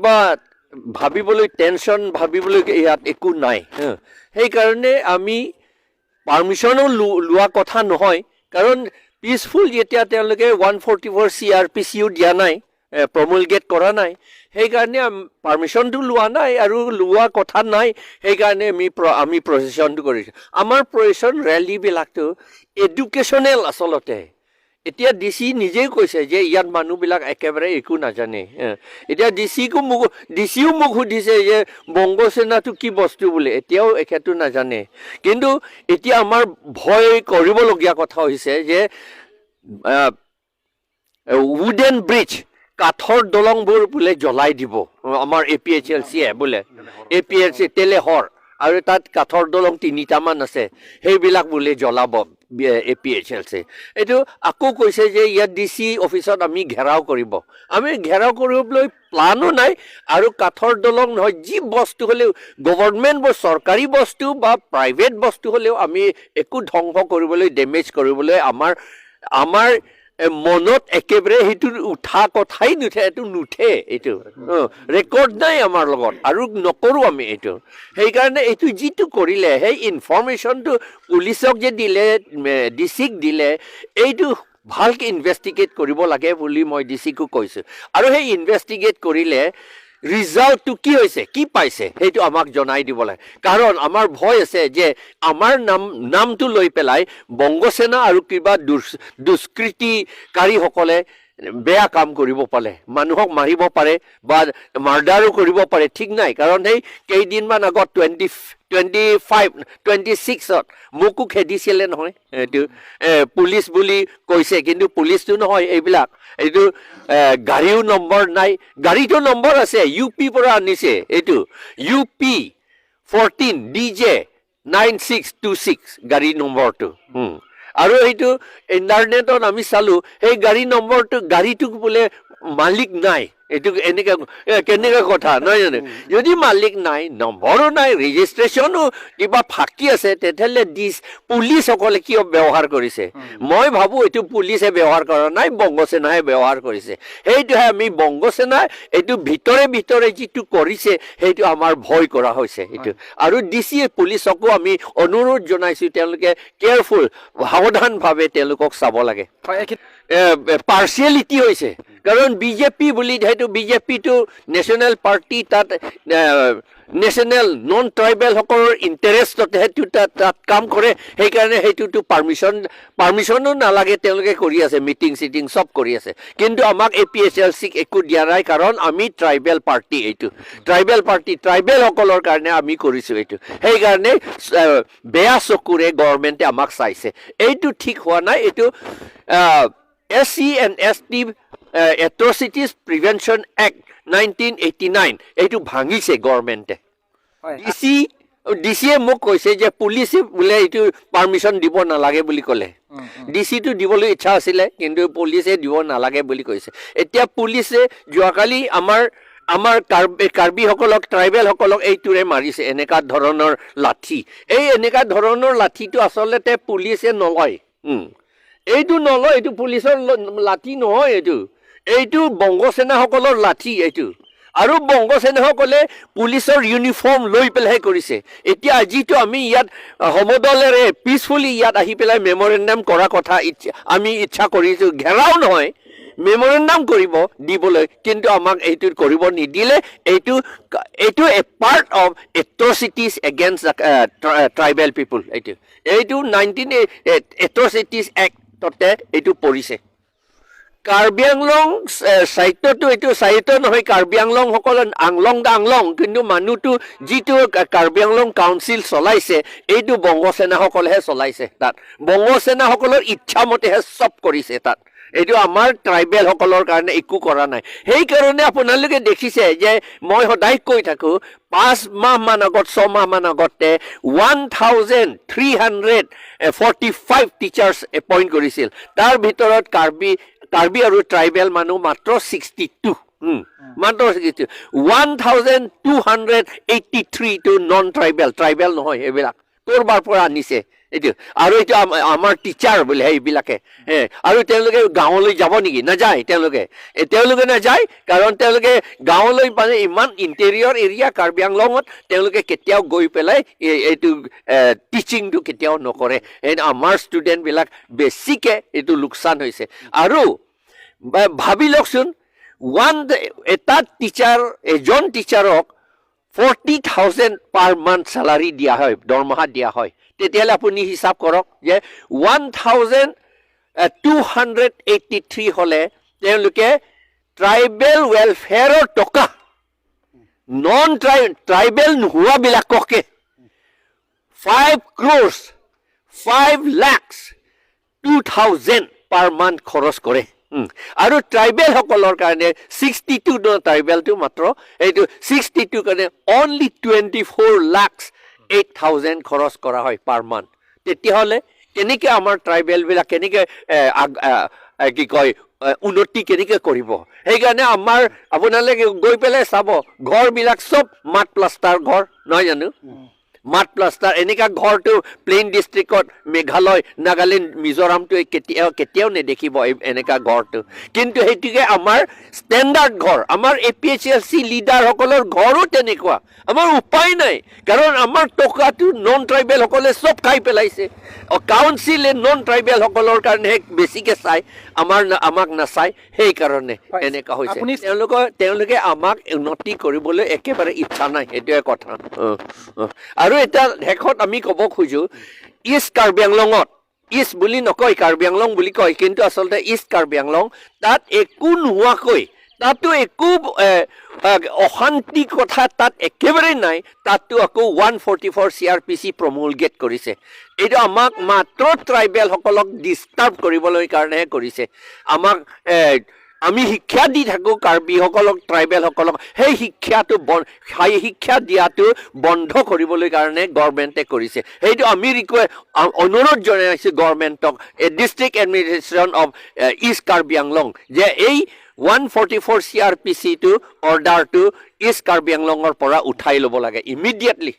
কিবা ভাবিবলৈ, টেনশ্যন ভাবিবলৈ ইয়াত একো নাই। সেইকাৰণে আমি পাৰ্মিশ্যনো লোৱা কথা নহয়, কাৰণ পিচফুল যেতিয়া তেওঁলোকে 144 চিআৰপিচিও দিয়া নাই, প্ৰমুলগেট কৰা নাই, সেইকাৰণে পাৰ্মিশ্যনটো লোৱা নাই আৰু লোৱা কথা নাই। সেইকাৰণে আমি প্ৰচেশ্যনটো কৰিছোঁ। আমাৰ প্ৰচেশ্যন ৰেলীবিলাকটো এডুকেশ্যনেল আচলতে। এতিয়া ডি চি নিজেই কৈছে যে ইয়াত মানুহবিলাক একেবাৰে একো নাজানে। এতিয়া ডি চিও মোক সুধিছে যে বংগ সেনাটো কি বস্তু বুলি, এতিয়াও এখেতো নাজানে। কিন্তু এতিয়া আমাৰ ভয় কৰিবলগীয়া কথা হৈছে যে উডেন ব্ৰিজ, কাঠৰ দলংবোৰ বোলে জ্বলাই দিব আমাৰ এপিএইচএলচিয়ে বোলে, এপিএইচচি তেলেহৰ আৰু তাত কাঠৰ দলং তিনিটামান আছে, সেইবিলাক বোলে জ্বলাব এপিএইচএলচি। এইটো আকৌ কৈছে যে ইয়াত ডি চি অফিচত আমি ঘেৰাও কৰিব। আমি ঘেৰাও কৰিবলৈ প্লানো নাই। আৰু কাঠৰ দলং নহয়, যি বস্তু হ'লেও, গভৰ্ণমেণ্ট বা চৰকাৰী বস্তু বা প্ৰাইভেট বস্তু হ'লেও আমি একো ধ্বংস কৰিবলৈ, ডেমেজ কৰিবলৈ আমাৰ মনত একেবাৰে সেইটো উঠা কথাই নুঠে। এইটো নুঠে, এইটো ৰেকৰ্ড নাই আমাৰ লগত আৰু নকৰোঁ আমি এইটো। সেইকাৰণে এইটো যিটো কৰিলে, সেই ইনফৰ্মেশ্যনটো পুলিচক যে দিলে, ডি চিক দিলে, এইটো ভালকৈ ইনভেষ্টিগেট কৰিব লাগে বুলি মই ডি চিকো কৈছোঁ। আৰু সেই ইনভেষ্টিগেট কৰিলে ৰিজাল্টটো কি হৈছে, কি পাইছে, সেইটো আমাক জনাই দিব লাগে। কাৰণ আমাৰ ভয় আছে যে আমাৰ নামটো লৈ পেলাই বংগসেনা আৰু কিবা দুষ্কৃতিকাৰীসকলে বেয়া কাম কৰিব পাৰে, মানুহক মাৰিব পাৰে বা মাৰ্ডাৰো কৰিব পাৰে, ঠিক নাই। কাৰণ সেই কেইদিনমান আগত 20 25 26ত মোকো খেদিছিলে নহয়। এইটো পুলিচ বুলি কৈছে, কিন্তু পুলিচটো নহয় এইবিলাক। এইটো গাড়ীও নম্বৰ নাই, গাড়ীটো নম্বৰ আছে, ইউ পি পৰা আনিছে। এইটো UP 14 DJ 9626 গাড়ী নম্বৰটো। আৰু এইটো ইণ্টাৰনেটত আমি চালোঁ, সেই গাড়ী নম্বৰটো, গাড়ীটোক বোলে মালিক নাই। এইটো এনেকে কেনেকুৱা কথা নহয় জানো? যদি মালিক নাই, নম্বৰো নাই, ৰেজিষ্ট্ৰেশ্যনো কিবা ফাঁকি আছে, তেতিয়াহ'লে পুলিচসকলে কিয় ব্যৱহাৰ কৰিছে? মই ভাবোঁ এইটো পুলিচে ব্যৱহাৰ কৰা নাই, বংগসেনাহে ব্যৱহাৰ কৰিছে। সেইটোহে আমি বংগসেনাই এইটো ভিতৰে ভিতৰে যিটো কৰিছে, সেইটো আমাৰ ভয় কৰা হৈছে এইটো। আৰু ডি চি এ পুলিচকো আমি অনুৰোধ জনাইছোঁ, তেওঁলোকে কেয়াৰফুল, সাৱধানভাৱে তেওঁলোকক চাব লাগে। হয়, এইখিনি পাৰ্চিয়েলিটি হৈছে, কাৰণ বিজেপি বুলি সেইটো বিজেপিটো নেশ্যনেল পাৰ্টি, তাত নেশ্যনেল নন ট্ৰাইবেলসকলৰ ইণ্টাৰেষ্টত সেইটো তাত কাম কৰে। সেইকাৰণে সেইটোতো পাৰ্মিশ্যনো নালাগে, তেওঁলোকে কৰি আছে, মিটিং চিটিং চব কৰি আছে। কিন্তু আমাক এপিএইচএলচিক একো দিয়া নাই, কাৰণ আমি ট্ৰাইবেল পাৰ্টি, এইটো ট্ৰাইবেল পাৰ্টি, ট্ৰাইবেলসকলৰ কাৰণে আমি কৰিছোঁ এইটো। সেইকাৰণে বেয়া চকুৰে গভৰ্ণমেণ্টে আমাক চাইছে। এইটো ঠিক হোৱা নাই। এইটো SC and ST Atrocities Prevention Act 1989, এইটো ভাঙিছে গভৰ্ণমেণ্টে। ডি চিয়ে মোক কৈছে যে পুলিচে বোলে এইটো পাৰ্মিশ্যন দিব নালাগে বুলি ক'লে। ডি চিটো দিবলৈ ইচ্ছা আছিলে, কিন্তু পুলিচে দিব নালাগে বুলি কৈছে। এতিয়া পুলিচে যোৱাকালি আমাৰ কাৰ্বিসকলক, ট্ৰাইবেলসকলক এইটোৰে মাৰিছে, এনেকুৱা ধৰণৰ লাঠি। এই এনেকুৱা ধৰণৰ লাঠিটো আচলতে পুলিচে নলয়। এইটো নলয়, এইটো পুলিচৰ লাঠি নহয়। এইটো এইটো বংগসেনাসকলৰ লাঠি এইটো। আৰু বংগসেনাসকলে পুলিচৰ ইউনিফৰ্ম লৈ পেলাইহে কৰিছে। এতিয়া যিটো আমি ইয়াত সমদলেৰে পিচফুলি ইয়াত আহি পেলাই মেমৰেণ্ডাম কৰা কথা আমি ইচ্ছা কৰিছোঁ, ঘেৰাও নহয়, মেমৰেণ্ডাম কৰিব দিবলৈ, কিন্তু আমাক এইটো কৰিব নিদিলে। এইটো a part of atrocities against tribal people। এইটো এইটো নাইনটিন এট্ৰচিটিজ এক্টতে এইটো পৰিছে। কাৰ্বি আংলং সাহিত্যটো এইটো সাহিত্য নহয়। কাৰ্বি আংলং সকল আংলং দা আংলং, কিন্তু মানুহটো যিটো কাৰ্বি আংলং কাউন্সিল চলাইছে, এইটো বংগসেনাসকলেহে চলাইছে। তাত বংগসেনাসকলৰ ইচ্ছামতেহে চব কৰিছে তাত। এইটো আমাৰ ট্ৰাইবেলসকলৰ কাৰণে একো কৰা নাই। সেইকাৰণে আপোনালোকে দেখিছে যে মই সদায় কৈ থাকোঁ, 5 মাহমান আগত, 6মাহমান আগতে 1345 teachers appoint কৰিছিল। তাৰ ভিতৰত কাৰ্বি আৰু ট্ৰাইবেল মানুহ মাত্ৰ 62, মাত্ৰ 62। 1283টো নন ট্ৰাইবেল, ট্ৰাইবেল নহয়। এইবিলাক ক'ৰবাৰ পৰা আনিছে। এইটো আৰু এইটো আমাৰ টিচাৰ বোলে সেইবিলাকে। আৰু তেওঁলোকে গাঁৱলৈ যাব নেকি? নাযায় তেওঁলোকে। তেওঁলোকে নাযায়, কাৰণ তেওঁলোকে গাঁৱলৈ মানে ইমান ইণ্টেৰিয়ৰ এৰিয়া কাৰ্বি আংলঙত তেওঁলোকে কেতিয়াও গৈ পেলাই এইটো টিচিংটো কেতিয়াও নকৰে। এই আমাৰ ষ্টুডেণ্টবিলাক বেছিকে এইটো লোকচান হৈছে। আৰু ভাবি লওকচোন, ওৱান এটা টিচাৰ, এজন টিচাৰক 40,000 পাৰ মান্থ চেলাৰী দিয়া হয়, দৰমহা দিয়া হয়। তেতিয়াহ'লে আপুনি হিচাপ কৰক যে 1,283 হ'লে তেওঁলোকে ট্ৰাইবেল ৱেলফেয়াৰৰ টকা non tribal নোহোৱাবিলাককে 5 crores 5 lakhs 2,000 per month খৰচ কৰে। আৰু ট্ৰাইবেলসকলৰ কাৰণে 62, ট্ৰাইবেলটো মাত্ৰ এইটো 62 কাৰণে only 24 lakhs 8,000 খৰচ কৰা হয় পাৰ মান্থ। তেতিয়াহ'লে কেনেকৈ আমাৰ ট্ৰাইবেলবিলাক কেনেকৈ কি কয়, উন্নতি কেনেকৈ কৰিব? সেইকাৰণে আমাৰ আপোনালোকে গৈ পেলাই চাব, ঘৰবিলাক চব মাড প্লাষ্টাৰ ঘৰ, নহয় জানো? মাড প্লাষ্টাৰ এনেকুৱা ঘৰটো প্লেইন ডিষ্ট্ৰিক্টত মেঘালয়, নাগালেণ্ড, মিজোৰামটো কেতিয়াও কেতিয়াও নেদেখিব এনেকুৱা ঘৰটো। কিন্তু সেইটোকে আমাৰ ষ্টেণ্ডাৰ্ড ঘৰ। আমাৰ এপিএইচএলচি লিডাৰসকলৰ ঘৰো তেনেকুৱা। আমাৰ উপায় নাই, কাৰণ আমাৰ টকাটো নন ট্ৰাইবেলসকলে চব খাই পেলাইছে। কাউন্সিলে নন ট্ৰাইবেলসকলৰ কাৰণেহে বেছিকে চায়, আমাৰ আমাক নাচায়। সেইকাৰণে এনেকুৱা হৈছে। তেওঁলোকে আমাক উন্নতি কৰিবলৈ একেবাৰে ইচ্ছা নাই, সেইটোৱে কথা। অ। আৰু এতিয়া শেষত আমি ক'ব খোজোঁ, ইষ্ট কাৰ্বি আংলঙত, ইষ্ট বুলি নকয়, কাৰ্বি আংলং বুলি কয়, কিন্তু আচলতে ইষ্ট কাৰ্বি আংলং, তাত একো নোহোৱাকৈ, তাতো একো এ, এ, অশান্তি কথা তাত একেবাৰে নাই। তাতো আকৌ 144 CrPC প্ৰমুলগেট কৰিছে। এইটো আমাক মাত্ৰ ট্ৰাইবেলসকলক ডিষ্টাৰ্ব কৰিবলৈ কাৰণেহে কৰিছে। আমাক আমি শিক্ষা দি থাকোঁ কাৰ্বিসকলক, ট্ৰাইবেলসকলক, সেই শিক্ষা দিয়াটো বন্ধ কৰিবলৈ কাৰণে গভৰ্ণমেণ্টে কৰিছে। সেইটো আমি অনুৰোধ জনাইছোঁ গভৰ্ণমেণ্টক, district administration of East Karbi Anglong, যে এই 144 CrPCটো অৰ্ডাৰটো ইষ্ট কাৰ্বি আংলঙৰ পৰা উঠাই ল'ব লাগে ইমিডিয়েটলি।